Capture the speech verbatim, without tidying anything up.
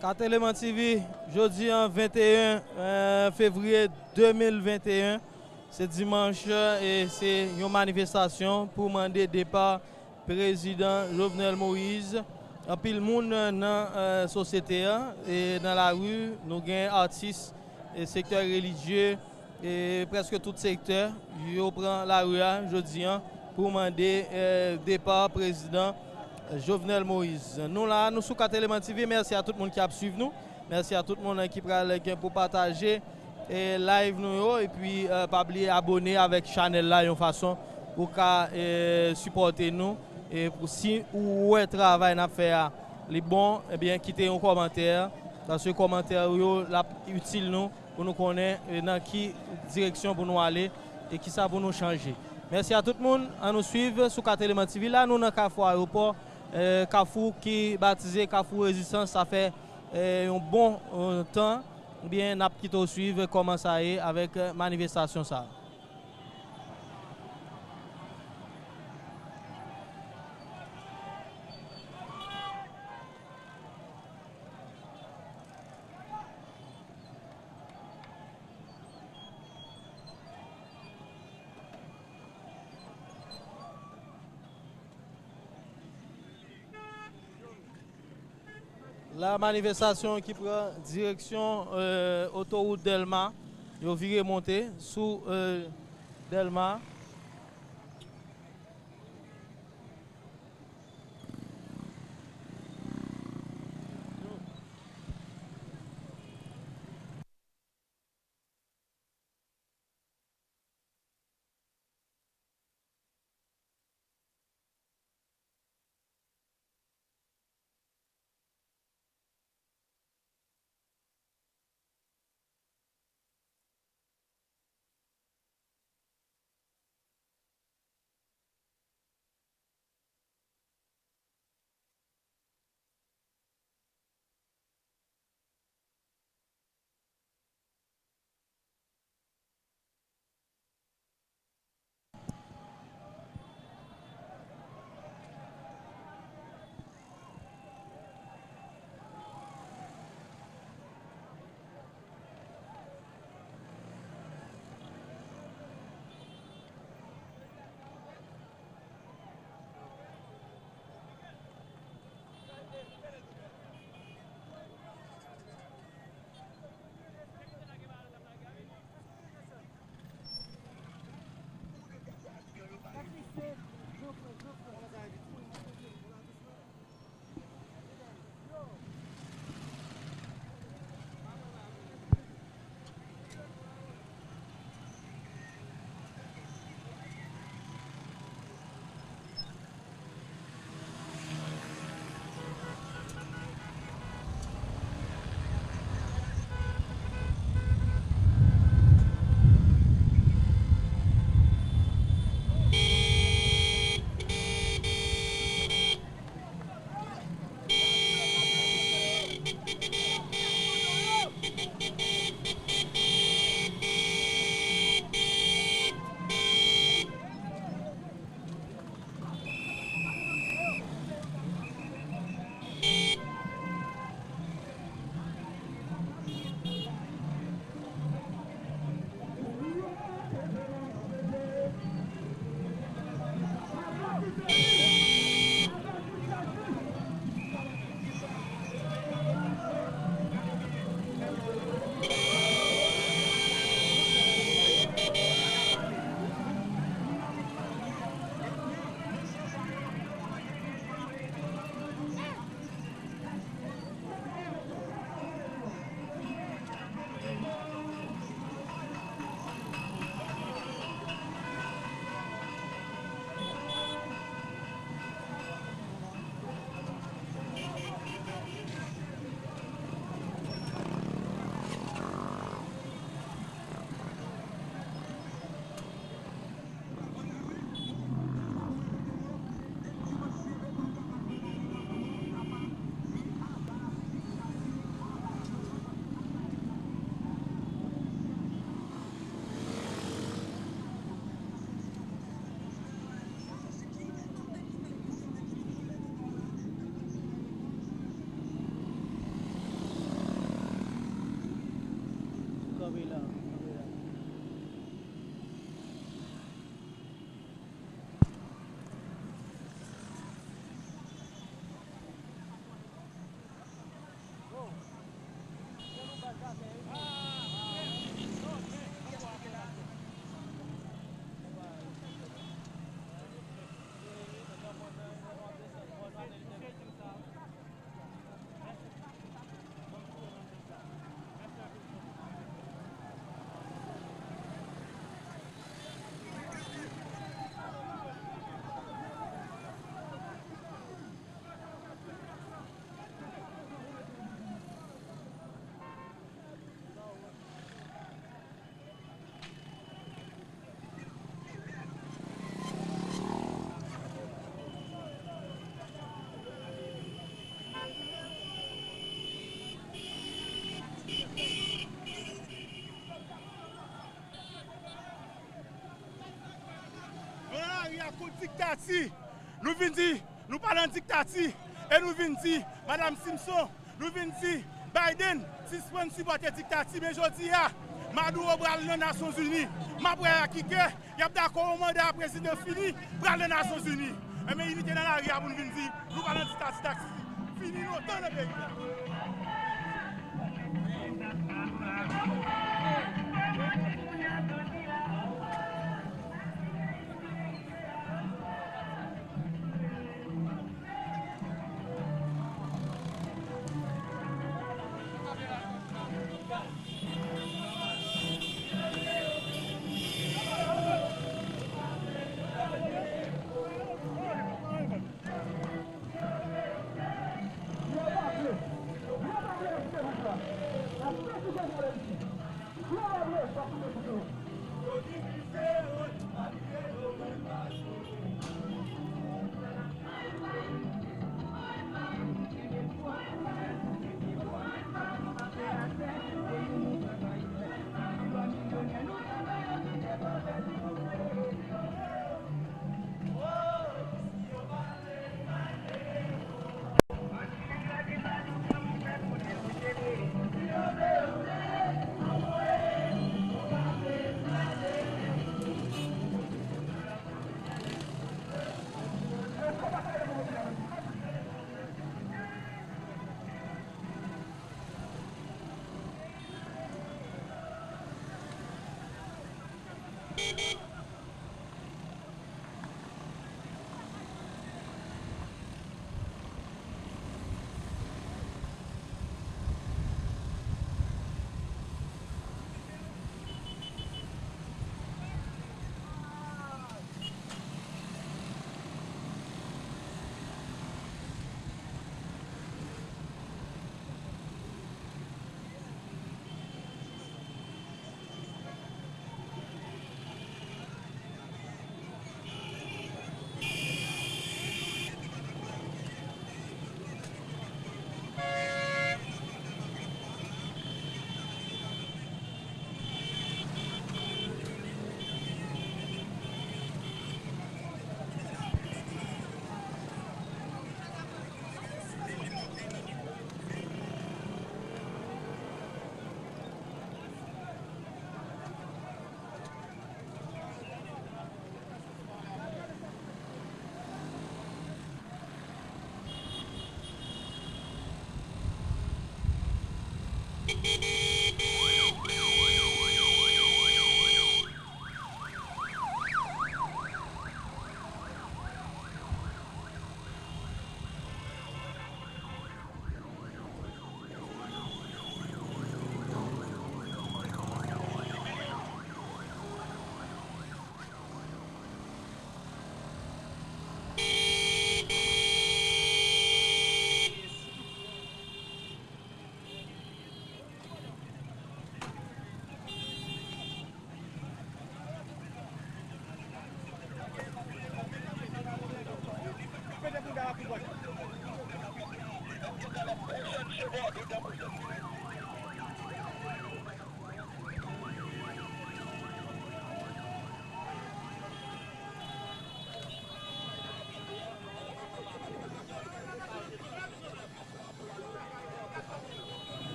Kateleman T V, jodi an venteyen, eh, fevriye de mil venteyen, se dimanch, e se yon manifestasyon pou mande depa Prezidan Jovenel Moïse. Anpil moun nan, eh, sosyete a, e nan lari, nou gen atis, e sektè relijye, e prèske tout sektè, yo pran lari a jodi an pou mande, eh, depa Prezidan Jovenel Moïse. Nou la, nou sou Kateleman T V. Mèsi a tout moun ki ap swiv nou. Mèsi a tout moun ki pral gen pou pataje, eh, live nou yo. Epi, eh, pa bliye abòne avèk chanèl la yon fason pou ka, eh, sipòte nou. E pou, si ou wè travay n ap fè a, li bon, ebyen, kite yon kòmantè. Paske kòmantè yo, l ap itil nou pou nou konnen, eh, nan ki direksyon pou nou ale e kisa pou nou chanje. Mèsi a tout moun. Ann nou swiv sou Kateleman T V la. Nou nan Kafou Ayewopò, eh, kafou ki batize Kafou Rezistans. Sa fè, eh, yon bon, eh, tan. Ebyen, n ap kite w swiv kòman sa ye avèk, eh, manifestasyon sa a. La, manifestasyon ki pran direksyon, eh, otowout Dèlma. Yo vire monte sou, eh, Dèlma. Kont diktati. Nou vin di, nou pale an diktati. E nou vin di, Madanm Simpson, nou vin di, Biden, sispann sipòte diktati. Men jodi a, Maduro pral nan Nasyonzini. M ap wè a ki kè y ap dakò yon manda prezidan fini, pral nan Nasyonzini. Enben, inite nan lari a pou n vin di, nou pale an diktati, diktati. Fini lontan nan peyi a.